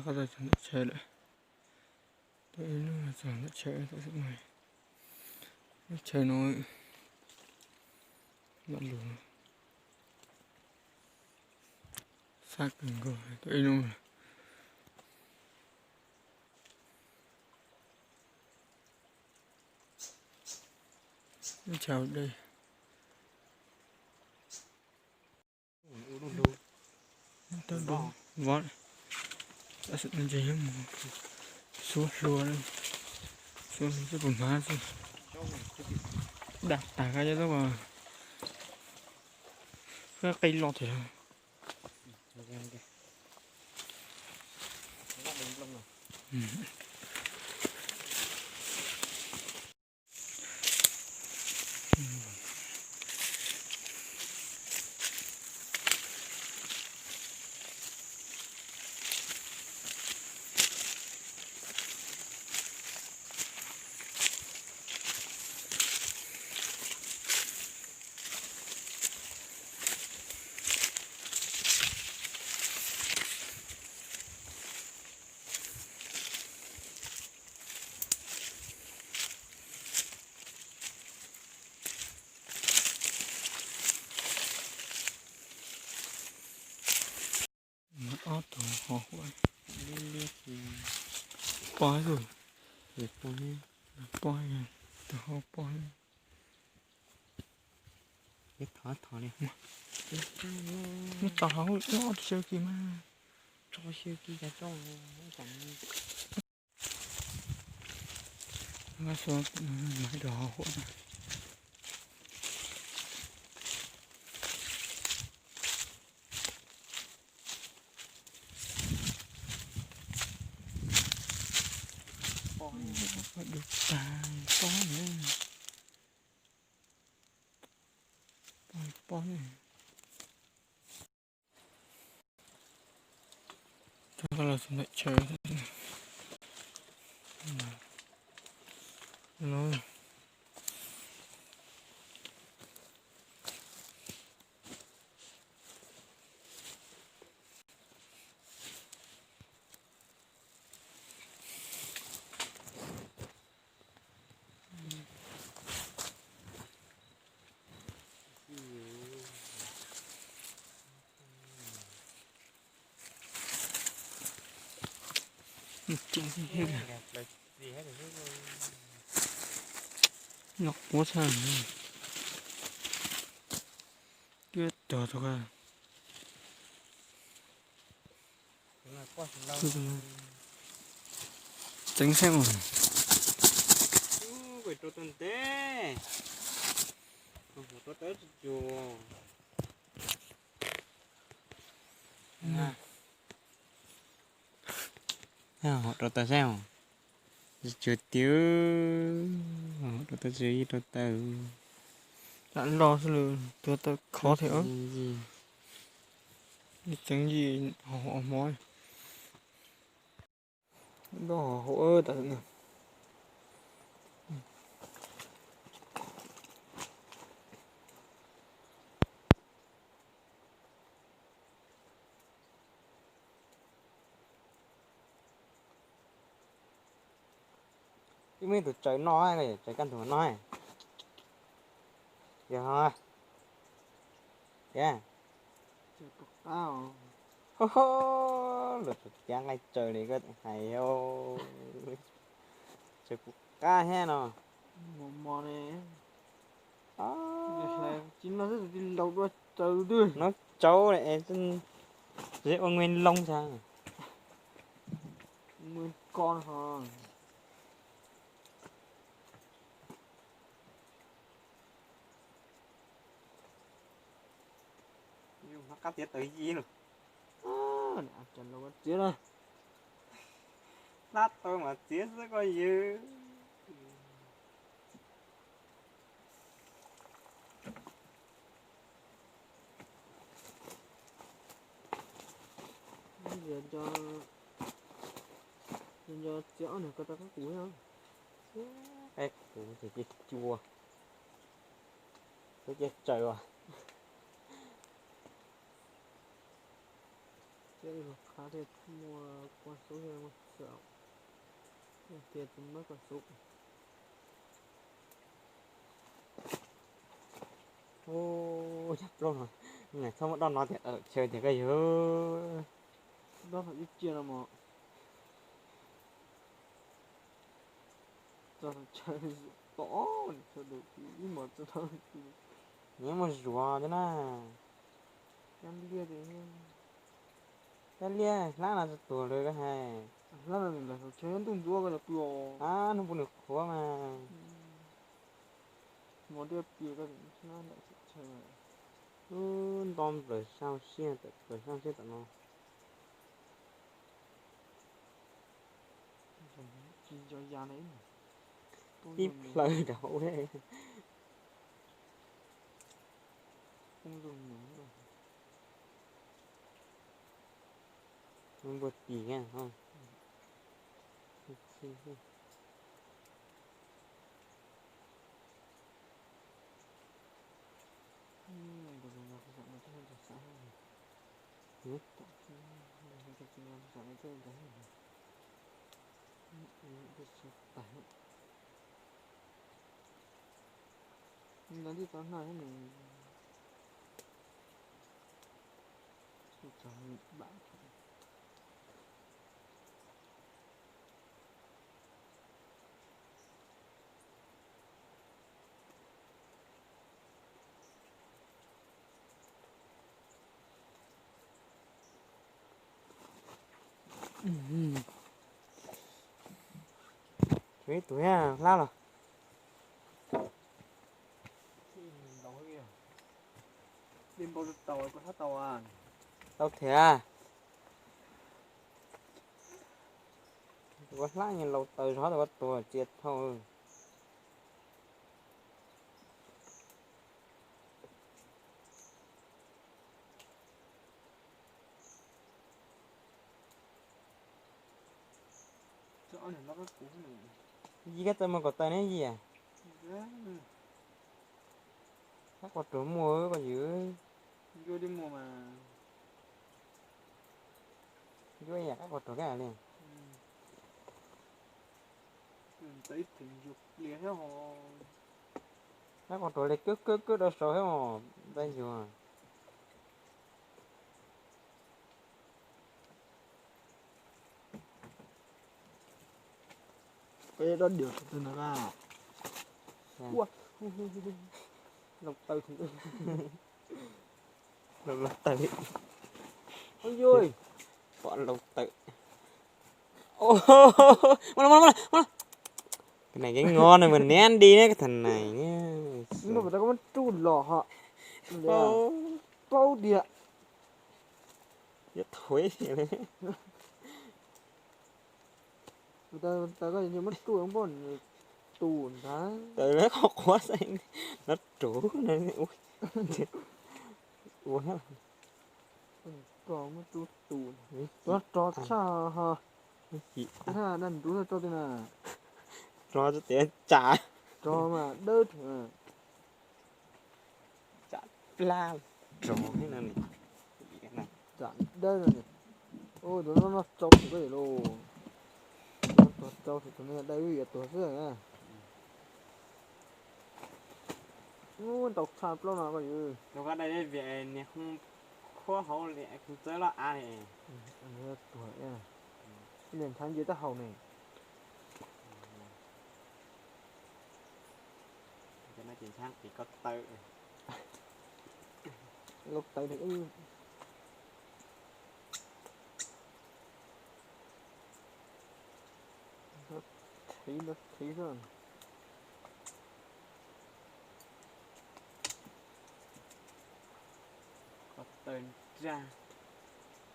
Txog ntawm chaw lawm. Tuaj ib hnub txog ntawm chaw, lub chaw no mam lug xab kawg nkaus, tuaj ib hnub. Lub chaw dej. Tau dua vov, tab sis no ces yog mus xuab hlua, xuab hlua xwb puas hmab xwb. Dam tag koj cov tub, koj qi los thiab. Ob tug ho huam li li, pob xwb, pob, tus ho pob. Thov thov li. Nws tau hauv ob tug xyaw kis mas. Tso xyaw kis cas tso. Mas xua mas rau hauv huam na. Pob, pob, pob. Coj los ntawm chaw no. Noj quav tshaj, twb tuag tau. Tseev xeeb os. Rau tau ntev, rau tau tsuag. Rau tau xeeb os. Tsuag tiag, rau tau tsuag, rau tau. Lam los xwb los tuag tau khov thiab. Tseev yim hauv hmo. Loj hauv tas. Ib muaj tus tsaws noj, tsaws kaj ntug noj. Yog, yog. Luag tsuas tiav nqaij tsaws li koj hais, tsaws puv qab thiab no. Nov tsaus es ua nqe loo xav. Qab tiav taws yi lawm. Txiav na, hlab tau mas txiav xwb koj yawg. Txiav ob nws ko tau qab kuv. Qab kuv ces cia cua, cia tsaws as. Thiab los qab thiaj muaj kua xub thiab muaj txawm. Tias tus muab kua xub. Ub, cov plaub no, txhob muab dob no tias chaw tias koj yug. Dob ib cia no mos. Txog chaw tom ib mos txog. Nws muaj zuav thiab na. Kab liaj, kab liaj hlab no txog tuag lawm koj hais. Hlab no nws nqes hauv chaw ntuj ntsuab koj cov pw os. Ab, hnub pub nws qhuav mas. Mos tiaj pia koj hlab ntawm chaw. Ub, nto nplawm sab siab, nplawm sab siab tom no. Tib plhaw rau hauv. Npua tis. Ntawd twb tau noj thiab nws. Tshuav ib tug thiab hlab los. Tau thiab. Tus hlab nws laus taws zog, tus tuag txias thau. Yig, koj txawj mus kom taws ne Yig. Kab quas ruas muaj koj ywg. Ncuab ib yam kab quas ruas kab li. Kab quas ruas li kawg kawg kawg rau saud thiab os, ntxaij yug. Peb dob diam tus no na. Ua, laus taws. Laus taws. Pom laus taws. Ua, ua, ua, ua. Cái này cái ngon này mà ném đi đấy, cái thằng này nhá. Muab tau koj muab rub los ho. Paub tiag. Yuav thuav. Tau koj muab rub npoj tus ntag. Taws lawm qhov qhuav xeeb no ruv no. Ua, muab rub tus, rov tshaj ho. Nruv rau tiag na. Rov tso tias tsam. Rov mas dawb. Tsam plab rov thiab no ne. Tsam dawb no ne. Tus no noj tsau xwm koj yam lauj. Noj tsau xwm tus no dai vim yuav tuag xwb na. Ub, ntau tshaj plaub no koj yawg. Tus koj dai vim niag khub hauv li khub txawb loj av li. Tuag, ib niag ntshav nce taub hau ne. Ces no ces ntshav qis ko taw. Laus taws li. Qhov taw nrag,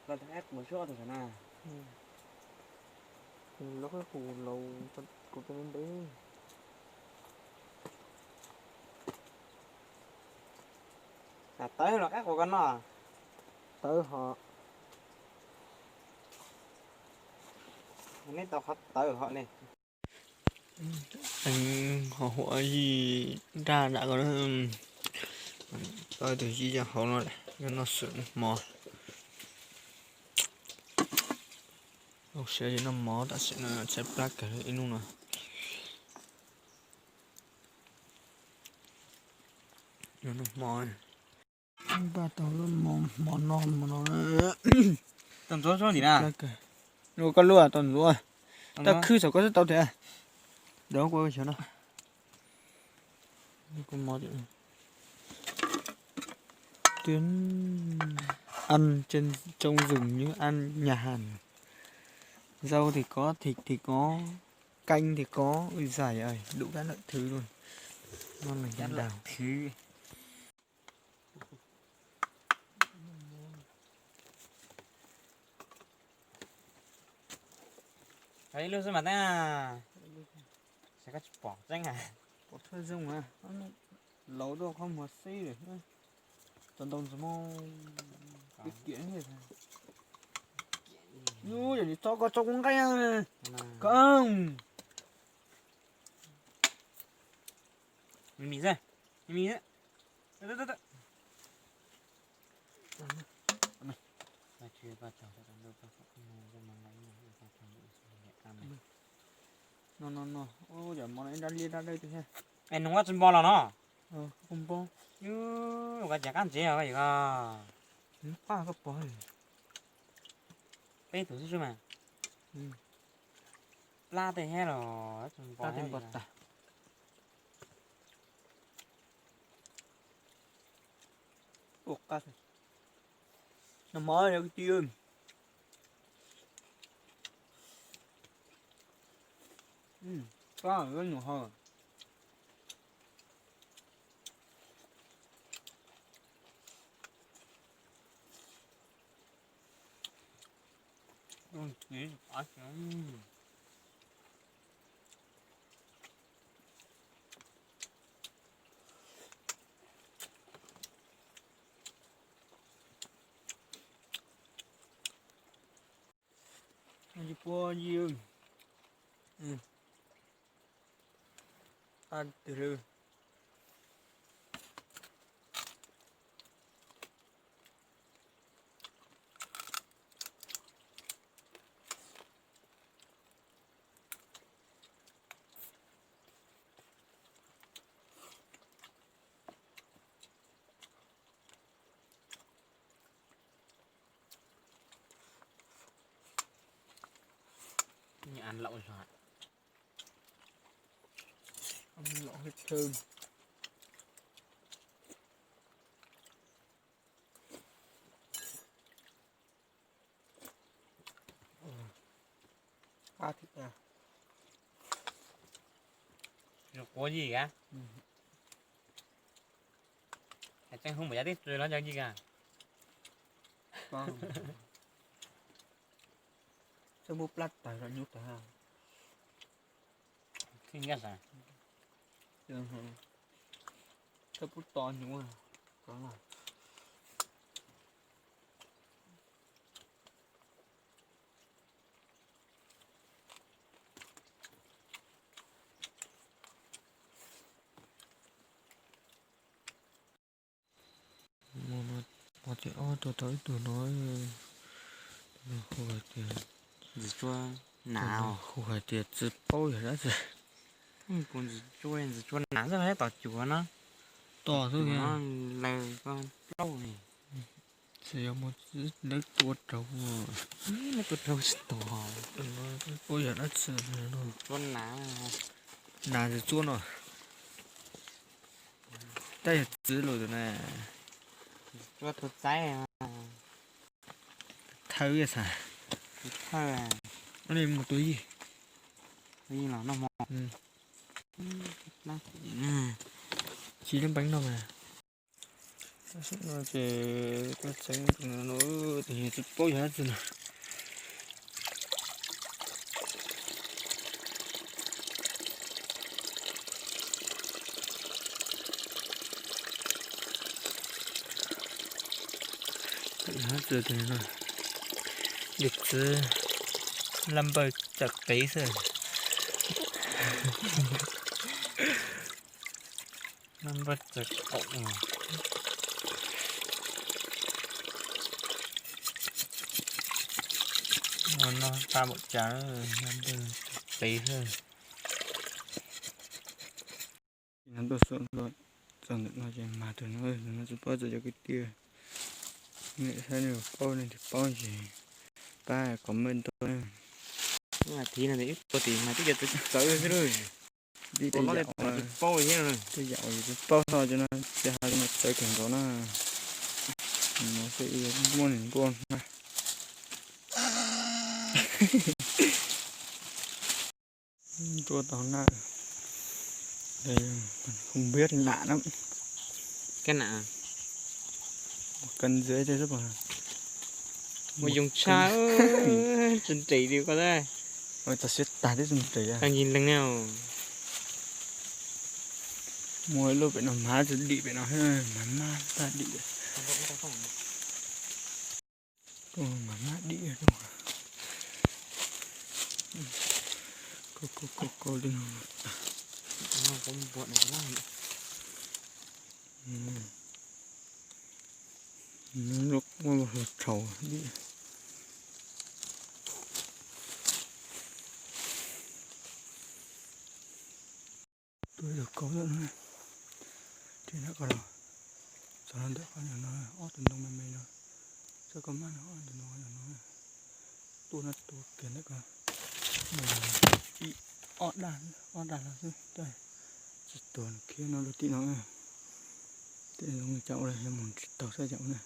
los tau qaib qus suab tus sav na. Los qaib qus laus, kuv tau ntev. Tawv los qaib qus koj noj. Tawv hos. Nej tau qhov tawv hos ne. Ho huam yij nraj dam ko, tau tus yij yog hauv no, noj xwm mov. Siav ces noj mov tam sim no tshaib plab kawg ib hnub no. Noj mov, npaj tau lub mov, mov no, mov no. Tau ntxuav, koj lub tau ntxuav, tau khwb saum koj xwb tau thiab. Dov kua xyov no. Ăn trên, trong rừng như ăn nhà hàng. Rau thì có, thịt thì có, canh thì có, ui giời ơi, đủ các loại thứ luôn. Ngon lành cánh đào. Ib lub xwb mas teb, saib koj tsis pom tseeb a. Pom thawj zoo a, laus dua qhov muag xib lawm. Tau ntau ntxuav mog, kiam kiam. Yus yog tso koj tso kuv nqaij. Koj, me me xwb, me me xwb. No no no, yam mov no ib nrab liab nrab dawb tiag thiab. Es nws ua tsis npo los no. Nws ua cas qab ntsev os. Peb tus xwb mas. Plab tej thiab los tsis npo tas. Ua qab, noj mov kwv tij. Plab nyuam ho. Tsis pub yi. Qab twg lawm. Ăn lẩu giò. Ăn lẩu hết trơn. Qab thiab. Quav yig a. Hais tseeb hwb npaum yam teb tsuas no cov yig a. Txawj muab plab tawg los nyuj tawg. Txawj pub to nyuj. Tus no, tus no hu hais tias, tus no hu hais tias txiv paub yog dab tsi. Kuv ntxiv tsua, ntxiv tsua nas xwb, tom cuav no. Tom xwb, laws plaub li. Tsis yog muaj, lawv tua raug. Lawv tua raug tsis tom. Paub yog dab tsi no. Tsua nas. Nas ntxiv tsua no. Tab yog txiv lus tus na. Tsua tus txaib. Thawj xav. Thawj. Mus tua yig. Tsis lub npeeb no mas. Tam sim no ces koj tseev no, tus yog tsis paub yog dab tsi no. Tus no, tus no, tus txiv laj npawg txawm qev xwb. Laj npawg txawm qaum. Noj noj paj npaum cas, noj ntev xwb. Ces no tuaj xauj dua txog ntawm no ces mag tug no, no tsis paub txog cov kwv tij. Nej saib nej paub, nej tsis paub ces pab comment tuaj. Thiv no ib tua tim mas twb yog txawv xwb. Tej yam, tej yam uas yus tsis paub no ces no ces hais tias txawv kawg nkaus na. No xwb muaj nws nkuaj na. Nruab tau na. Không biết lạ lắm. Cái nạ. Một cân rưỡi thôi rất là. Một dùng sao. Tsis nres li ko da. Ôi, tao siab tag twb tsis nres. Tao nhìn lần nào. Muaj ib lub pem no hmab tsis dim pem no, hmab mab tag dim. Mas mab dim rau. Kau kau kau kau li no. Lub muaj hluas tshauv dim. Tuaj ib tug kaub lawm no. Ces nram ko los, txog no ntawm qhov no, ob tug ntoo me me no, txog koj mab no ob tug ntoo no, tuaj no tuaj kiag ntawm ko, ib ob dag, ob dag no xwb, tsis tuag khiav no rau tim no. Tej zoo li cas ua yog mus tsis taus saib cas ua na.